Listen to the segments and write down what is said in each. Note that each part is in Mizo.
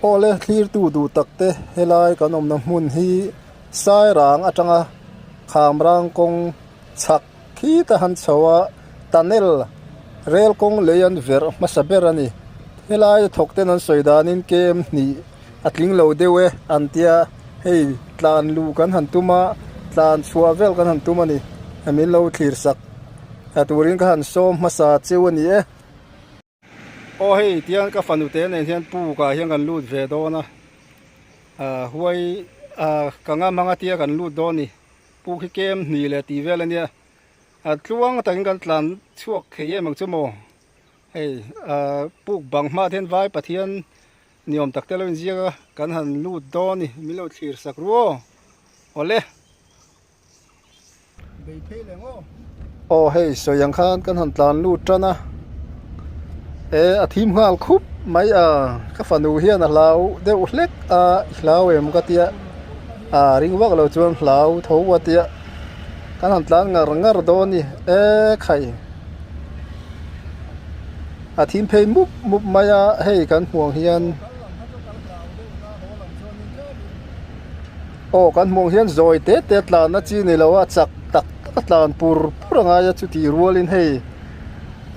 Awle thlirtu duh tak te helai kan awmna hmun hi Sairang atanga Khamrang kawng chhak khita han chho a tunnel rel kawng lei an verh hmasa ber a ni. Helai thawk ten an sawi danin kem hnih a tling lo deuh e an tia hei tlan luh kan han tum a tlan chhuah vel kan han tum a ni min lo thlir sak a turin ka han sawm hmasa cheu a ni e. Aw hei tiang ka fanu te nen hian puk ah hian kan lut ve dawn a ah huai ah ka ngam hmang a tia kan lut dawn a ni puk hi kem hnih leh tih vel a nia a tluang takin kan tlan chhuak thei em ang chu maw hei ah puk bang hma ah hian vai pathian ni awm tak te lo inziak a kan han lut dawn a ni min lo thlir sak ru aw awle. Aw hei sawi ang khan kan han tlan lut tan a e a thim nghal khup mai a ka fanu hian a hlau deuh hlek a i hlau em ka tia a ring vak lo chuan hlau tho a tia kan han tlan ngar ngar dawn a ni e khai a thim phei mup mup mai a hei kan hmuh ang hian. Aw kan hmuh ang hian zawi te te tlanna chi ni lo a chak tak tak a tlan pur pur a ngai a chutih rualin hei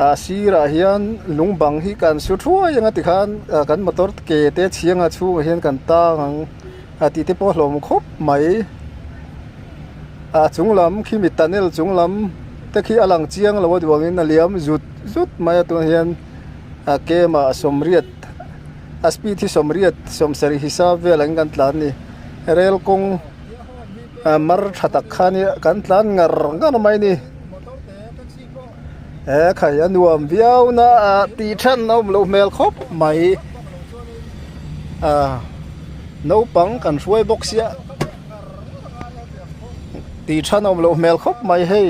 ah sirah hian lung bang hi kan su thuai ang a tikhan ah kan motor ke te chhianga chhungah hian kan tang ang a tih te pawh a hlawm khawp mai a chung lam khimi tunnel chung lam te khi a lang chiang lo a duh angin a liam zut zut mai a tunah hian a kemah sawmriat. A speed hi 80 70 hisap vel ang kan tlan ni rel kawng mar tha tak kha nia kan tlan ngar ngar mai ni he khai a nuam viau na a tih than a awm loh hmel khawp mai a naupang kan hruai bawk sia tih than a awm loh hmel khawp mai hei.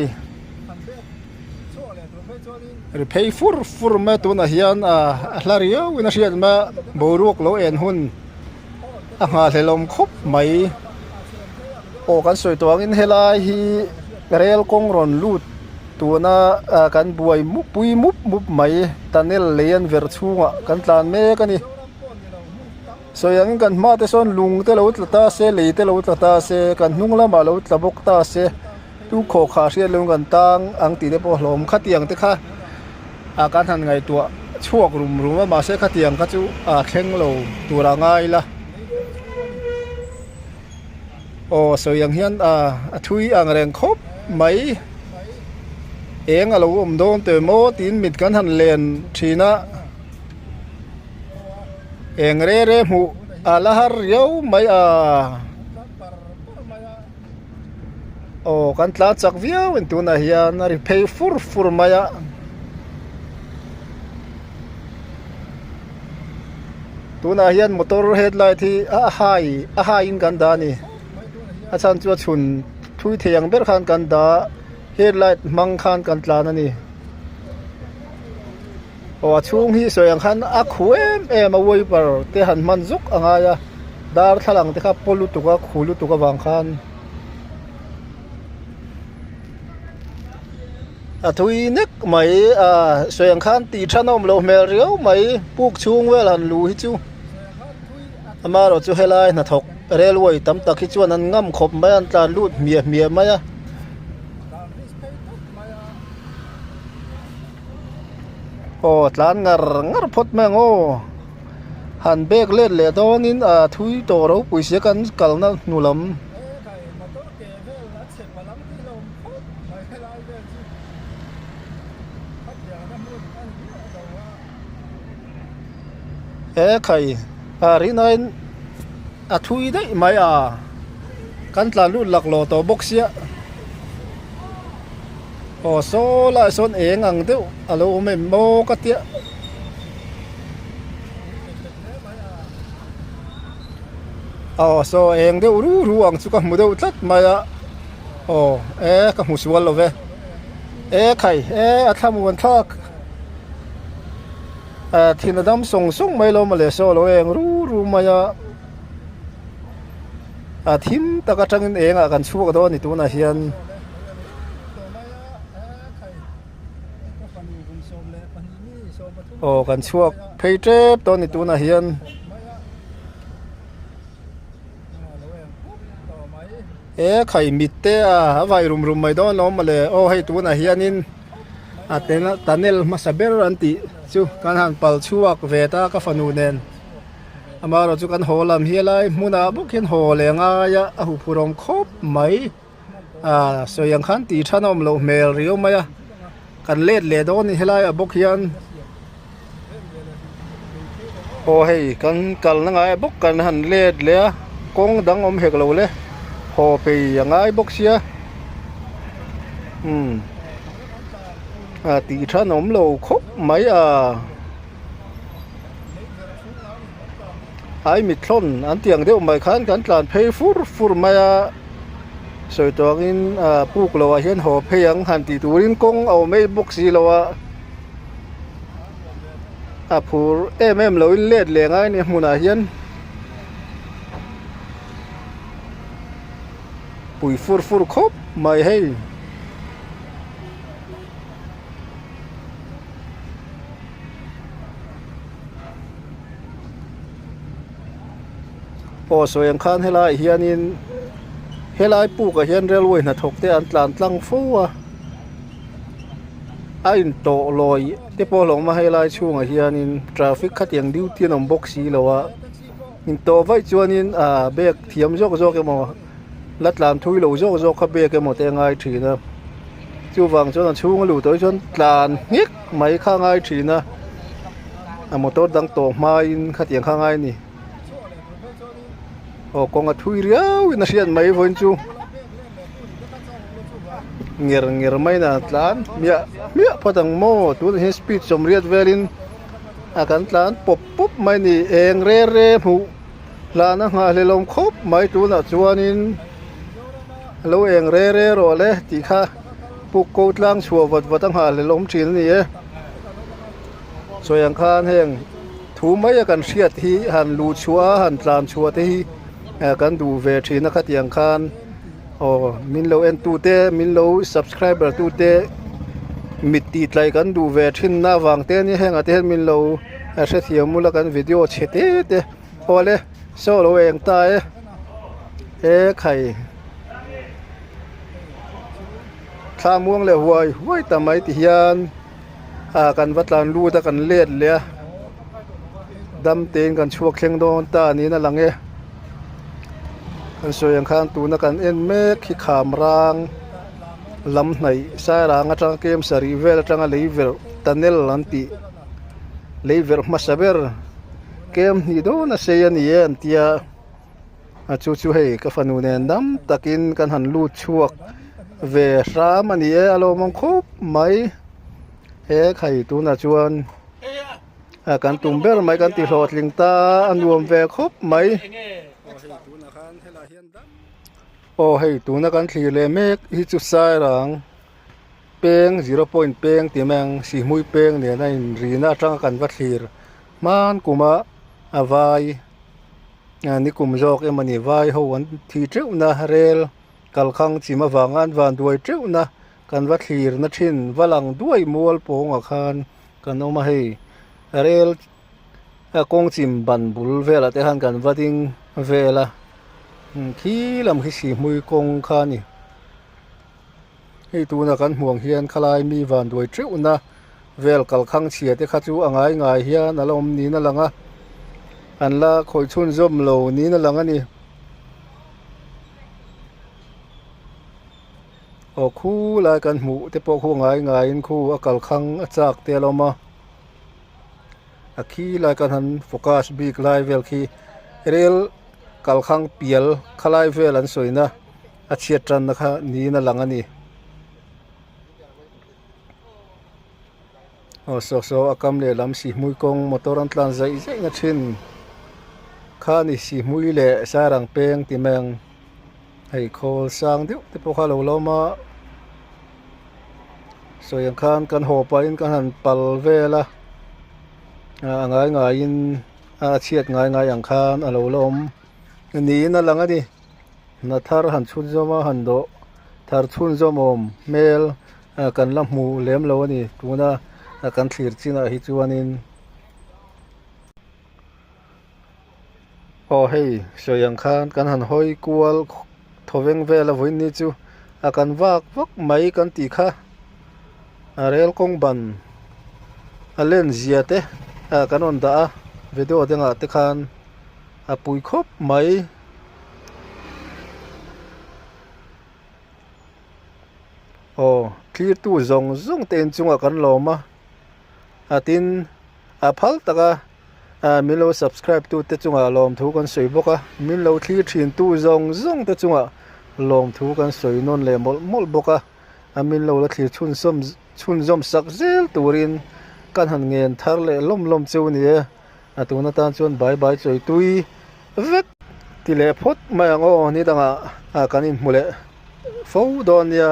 Ri phei fur fur mai a tunah hian ah a hla riau in a hriat mai a boruak lo en hun a nghahhlelawm khawp mai aw kan sawi tawh angin helai hi rel kawng rawn lut tuna ah kan buai mup pui mup mup mai tunnel lei an verh chhungah kan tlan mek a ni sawi angin kan hma te sawn lung te lo tla ta se lei te lo tla ta se kan hnung lamah lo tla bawk ta se. Tu khaw kha hriat lo kan tang ang tih te pawh hlawm khatiang te kha ah kan han ngaihtuah chhuak rum rum a mahse khatiang kha chu a thleng lo tur a ngai la aw sawi ang hian ah a thui ang reng khawp mai eng a lo awm dawn teh maw tiin mit kan han len thin a eng re re hmuh a la har riau mai a. Aw kan tlan chak viau in tunah hian a ri phei fur fur mai a tunah hian motor headlight hi a hai a hai in kan dah a ni a chhan chu a chhun thui thei ang ber khan kan dah a headlight hmang khan kan tlan a ni aw a chhung hi sawi ang khan a khu em em a wiper te han hman zuk a ngai a darthlalang te kha paw lutuk a khu lutuk avang khan. A thui nek mai a sawi ang khan tih than a awm loh hmel riau mai puk chhung vel han luh hi chu amaherawh chu helai hnathawk railway tam tak hi chuan an ngam khawp mai a an tlan lut hmiah hmiah mai a. Aw tlan ngar ngar phawt mai ang aw han bag let leh dawnin a thui tawh ropui sia kan kalna hnu lam. He khai a rinain a thui daih mai a kan tlan lut laklawh tawh bawk sia. Aw saw lai sawn eng ang deuh a lo awm em maw ka tia. Aw saw eng deuh ru ru ang chu ka hmu deuh tlat mai a aw e ka hmu sual lo ve e khai e a thlamuan thlak thin a dam sawng sawng mai lo mawle saw lo eng ru ru mai a a thim tak atangin engah kan chhuak dawn a ni tunah hian. Aw kan chhuak phei tep tawh a ni tunah hian. E khai mit te a a vai rum rum mai dawn alawm mawle aw hei tunah hianin a tunnel hmasa ber an tih chu kan han pal chhuak ve ta ka fanu nen amaherawh chu kan haw lam hi helai hmunah bawk hian haw leh ngai a a huphurh awm khawp mai a sawi ang khan tih than a awm loh hmel riau mai a kan let leh dawn a ni helaiah bawk hian aw hei kan kalna ngaiah bawk kan han let leh a kawng dang awm hek lo le haw phei a ngai bawk sia umm a tih than a awm lo khawp mai a ai mithlawn an tih ang deuh mai khan kan tlan phei fur fur mai a sawi tawh angin ah puk loh ah hian haw phei ang han tih turin kawng a awm mai bawk si lo a a phur em em lo in let leh ngai a ni hmunah hian pui fur fur khawp mai hei. Aw sawi ang khan helaiah hianin helai pukah hian railway hnathawk te an tlan tlang fo a a intawh lawi te pawh a lo awm a helai chhungah hianin traffic khatiang duty an awm bawk si lo a intawh vaih chuanin ah bag thiam zawk zawk emaw la tlan thui lo zawk zawk kha bag emaw te a ngai thin a chuvang chuan a chhung a luh tawh hi chuan tlan nghek mai kha a ngai thin a a motor dang tawh hmain khatiang kha a ngai a ni aw kawng a thui riau in a hriat mai vawiin chu nger nger mai in a tlan hmiah hmiah phawt ang maw tunah hian speed sawmriat velin a kan tlan pawp pawp mai a ni eng re re hmuh. Hlana nghahhlelawm khawp mai tunah chuanin a lo eng re re rawh le tih kha puk ko tlang chhuah vat vat a nghahhlelawm thin a ni e. Sawi ang khan heng thu mai a kan hriat hi han luh chhuah a han tlan chhuah te hi kan duh ve thin a khatiang khan aw min lo en tute min lo subscriber tute mit tih tlai kan duh ve thin na avang te a nia hengah te hian min lo hrethiam ula kan video chhe te te. Awle saw lo eng ta e he khai thla muang leh huai huai ta mai ti hian ah kan va tlan lut a kan let leh a dam tein kan chhuak thleng dawn ta niin a lang e kan sawi ang khan tuna kan en mek hi kham rang lam hnaih sairang atanga kem sarih vel atanga lei verh tunnel an tih lei verh hmasa ber. Kem hnih dawn a sei a ni e an tia a chu chu hei ka fanu nen dam takin kan han lut chhuak ve hram a ni e a lawm ang khawp mai he khai tunah chuan a kan tum ber mai kan ti hlawhtling ta a nuam ve khawp mai aw hei tuna kan thlir leh mek hi chu sairang. Peng zero point peng tih mai ang sihhmui peng nen a inrina atanga kan va thlir hman kuma a vai nikum zawk emaw ni vai ho an thi teuh na rel kalkhang chim avanga an van duai teuh na kan va thlir na thin va lang duai mual pawngah khan kan awm a hei rel kawng chim ban bul velah te khan kan va ding vel a khi lam khi sihhmui kawng kha a ni. Hei tuna kan hmuh ang hian khalai mi van duai teuhna vel kalkhang chhia te kha chu a ngai ngai hian a la awm niin a lang a an la khawih chhunzawm lo niin a lang a ni. Aw khu lai kan hmuh te pawh khu a ngai ngaiin khu a kalkhang a chak te a la awm a a khi lai kan han focus bik lai vel khi rel kalkhang pial khalai vel an sawina. A chhiat tanna kha niin a lang a ni. Aw saw saw a kam leh lam sihhmui kawng motor an tlan zaih zaih na thin kha a ni sihhmui leh sairang peng ti mai ang hei khawl sang deuh te pawh kha a lo la awm a sawi ang khan kan haw pahin kan han pal vel a a ngai ngaiin a chhiat ngai ngai ang khan a lo la awm niin a lang a ni. Hna thar han chhun zawm a han dawh thar chhun zawm awm hmel kan la hmu lem lo a ni tuna kan thlir chinah hi chuanin aw hei sawi ang khan kan han hawi kual. Thawveng vela vawiin ni chu a kan vak vak mai kan tih kha a rel kawng ban a len zia te ah kan rawn dah a video dangah te khan a pui khawp mai. Aw thlir tu zawng zawng te inchungah kan lawm a a tin a phal tak a. Ah min lo subscribe tu te chungah lawmthu kan sawi bawk a, min lo thlir thin tu zawng zawng te chungah lawmthu kan sawi nawn leh mawlh mawlh bawk a, a min lo la thlir chhunzawm chhunzawm sak zel turin kan han ngen thar leh lawm lawm cheu ni e, a tun atan chuan bye bye chawi tui vek ti leh phawt mai ang aw ni dangah ah kan inhmu leh fo dawn nia.